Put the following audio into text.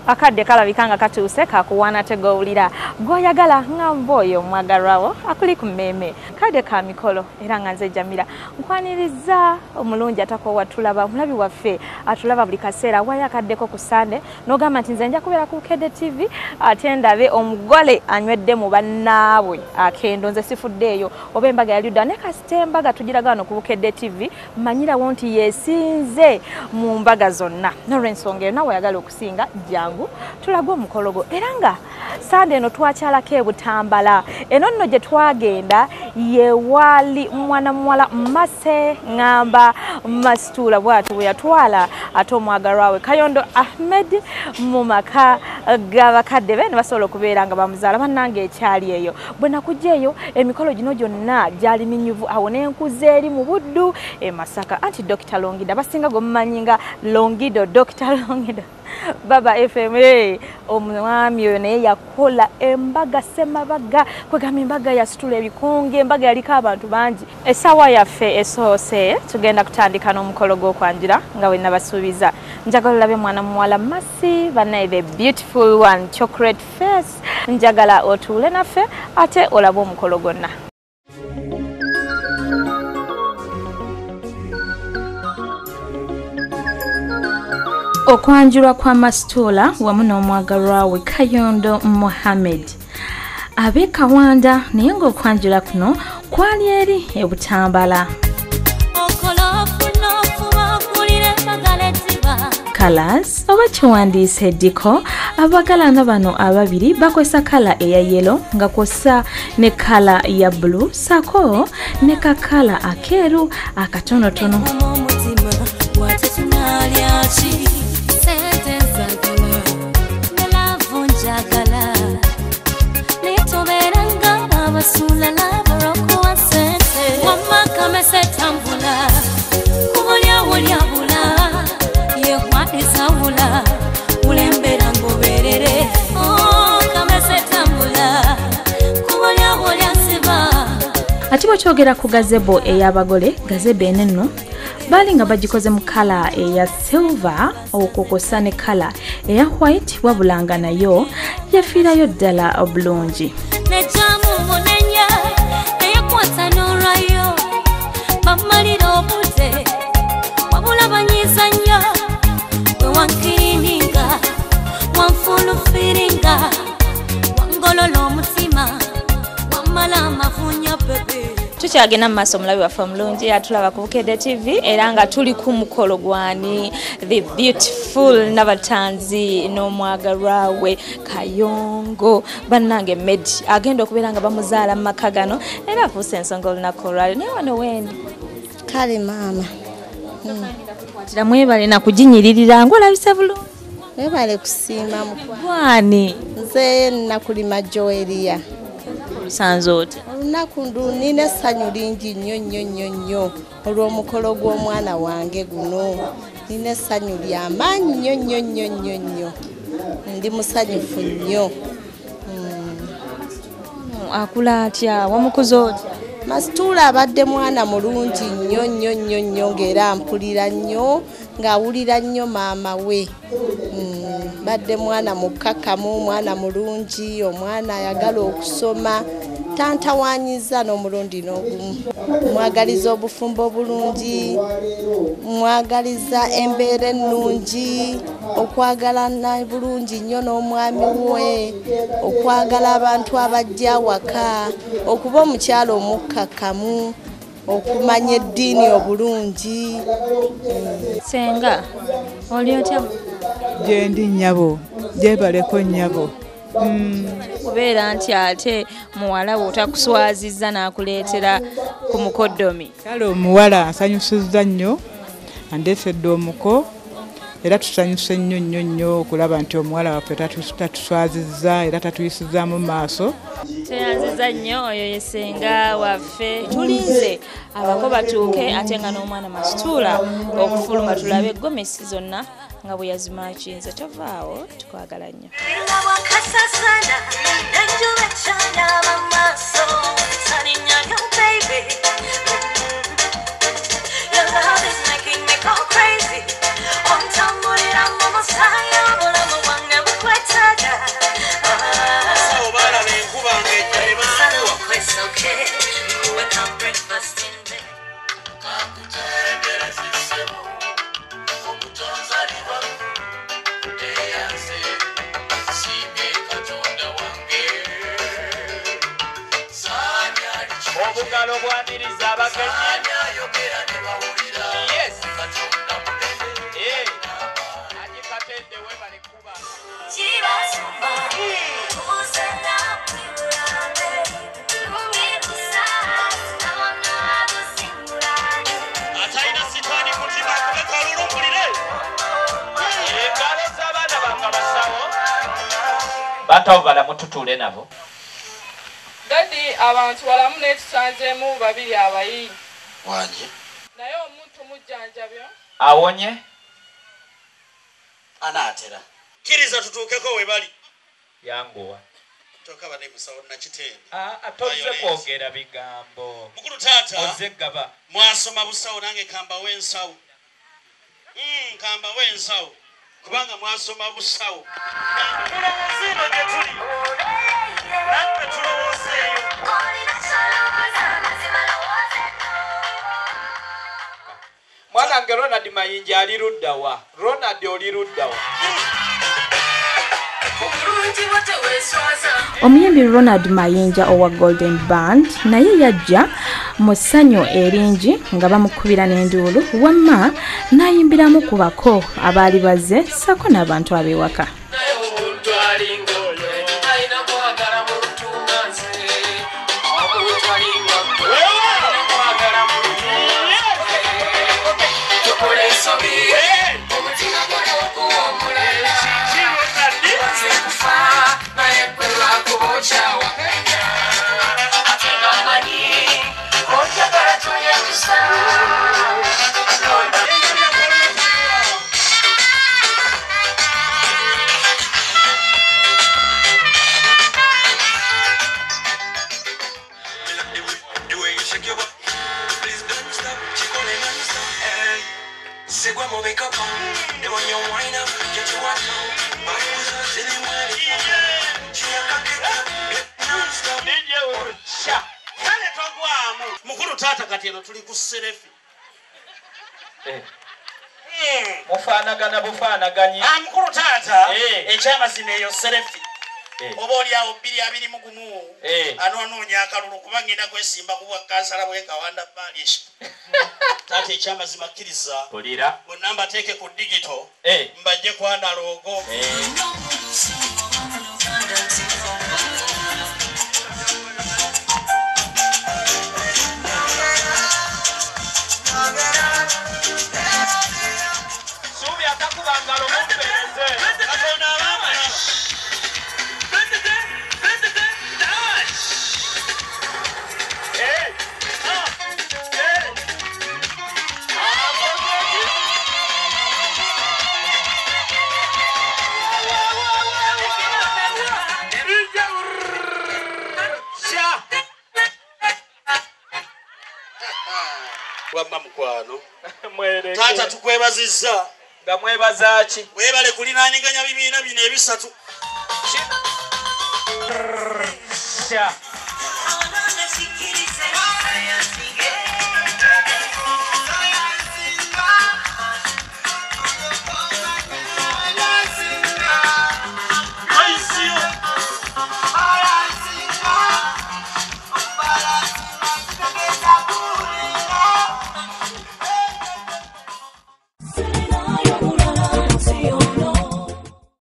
Akadde kalabika nga katuuse kakuwaana tegowulira gw'oyagala nga mboyo omwagalwawo akuli ku mmeeme. Kadde ka mikolo era nga nze Jamira nkwaniriza omulungi atakoowa tulaba omulabi waffe atulaba buli kaseera waayo akaddeko ku Sande n'ogamba nti nze nja kubeera ku Bukedde TV ate ndabe omugole anywedde mu bannaabwe akendo nze sifuddeeyo oba embaga yali dda ne kasita embaga tugiraga wano ku Bukedde TV manyirawo nti yeesinze mu mbaga zonna n'olw'ensonga eyo naawe oyagala okusinga jangu tulagwe omukolo gwo. Era nga Sande eno twakyalako e Butambala, eno nno gye twagenda yewaali mwana muwala Mase Ngamba Masituula bw'atyo bwe yatwala ate omwagalwa we Kayondo Ahmed mu maka g'abakadde be ne basobola okubeera nga bamuzaala. Bannange ekyali eyo bwe nakujja eyo emikolo gino gyonna gyali minyuvu awo n'enkuza eri mu Buddu e Masaka. Anti Dr. Longido abasinga gwe mumanyi nga Longido, Dr. Longido Baba FM, omwami oyo naye yakola embaga semabaga, kwegamba embaga yasitula ebikonge, embaga yaliko abantu bangi. Essaawa yaffe esoose tugenda kutandika n'omukolo gw'okwanjula nga bwe nabasuubiza. Njagala olabe mwana muwala Masi bannaye, the beautiful one, chocolate face. Njagala otuule naffe ate olabe omukolo gwonna. Okwanjulwa kwa Masituula wamu n'omwagalwa we Kayondo Muhammed ab'e Kawanda, naye ng'okwanjula kuno kwali eri e Butambala. Colors oba kiwandiise eddiko, abagalana bano ababiri bakozesa kala eya yellow nga kw'ossa ne kala ya blue ssaako ne kakala akeeru akatonotono. Ate bwe kyogera ku gazebo ey'abagole, gazebo eno nno baali nga bagikoze mu kala eya silver okwo kw'ossa ne kala eya white, wabula nga nayo yafiirayo ddala obulungi. Tukyagenda mu maaso omulabi waffe omulungi atulaba ku Bukedde TV era nga tuli ku mukolo gwani the beautiful Nabatanzi n'omwagalwa we Kayongo. Bannange Medi agenda okubeera nga bamuzaala mu maka gano era afuuse ensonga olunaku olwaleero. Naye wano wendi kale maama mwebale na kuginyiririra ng'olabise bulungi. Mwebale kusiima gwani. Nze nakulima Joelia. Olusanze otya? Olunaku nina essanyu lingi nnyo nnyo nnyo nnyo olw'omukolo gw'omwana wange guno. Nina essanyu ly'amaanyi nnyo nnyo nnyo nnyo nnyo. Ndi musanyufu nnyo. Akula atya? Wamukuza otya? Masituula abadde mwana mulungi nnyo nnyo nnyo nnyo ng'era mpulira nnyo ng'awulira nnyo maama we. Badde mwana mukkakkamu, mwana mulungi, omwana ayagala okusoma, tantawaanyiza n'omulundi n'ogumu. Mwagaliza obufumbo obulungi, mwagaliza embeera ennungi, okwagalana bulungi nnyo n'omwami we, okwagala abantu abajja awaka, okuba omukyala omukkakkamu, okumanya eddiini obulungi. Ssenga, oli otya? Gyendi nnyabo, gyebaleko nnyabo. Kubeera nti ate muwala wo takuswazizza n'akuleetera ku mukoddomi. Kale omuwala asanyusizza nnyo, andeetedde omuko era tusanyuse nnyo nnyo nnyo okulaba nti omuwala waffe tatuswazizza era tatuyisizaamu maaso. Tweyanzizza nnyo oyo ye ssenga waffe. Tulinze abako batuuke ate nga n'omwana Masituula okufuluma tulabe gomesi zonna nga bwe yazimakinze. Tovaawo, tukwagala nnyo. Crazy. Obugalo bwaniriza abagenyi. Yes. Haji Katende webale kuba. Atalina sitaani mutima akubeka olulumpulire. Engalo z'abaana bange abasawo. Bantu balamu tutuule nabo. Dadi abantu balamu netusanzeemu babiri abayi. Wanje. Naye omuntu mujjanjabyo. Awonye. Anaatera. Kkiriza tutuukeko we bali. Yanguwa. Tokaba ne musawo Nakitende. Tozze kwogera bigambo. Mukulu taata. Ozze gaba. Mwasoma busawo nange kambawe ensawo. Kambawe ensawo. Kubanga mwasoma busawo. Mulowooze eno gye tuli. Naffe tulowoozeeyo. Mwana nge Ronald Mayinja ali ludda wa? Ronald oli ludda wa? Omuyimbi Ronald Mayinja owa Golden Band naye yajja mu ssanyu eringi nga bamukubira n'enduulu wamma n'ayimbiramu ku bako abaali bazze ssaako n'abantu ab'ewaka. Mukulu taata kati eno tuli ku serefi. Mufaanagana bufaanaganyi. Mukulu taata ekyamazima eyo serefi. Oba oli awo 2021 anonoonya akalulu kuba ngenda kwesimba ku bwa kansala bw'e Kawanda Parish. Taata ekyamazima kkiriza. Pulira. Bonna mbateeke ku digito. Mbajje ku analoogo. Wamma mukwano. Taata tukwebazizza. Nga mwebaza ki? Weebale kulinaaniganya bibiina bino ebisatu.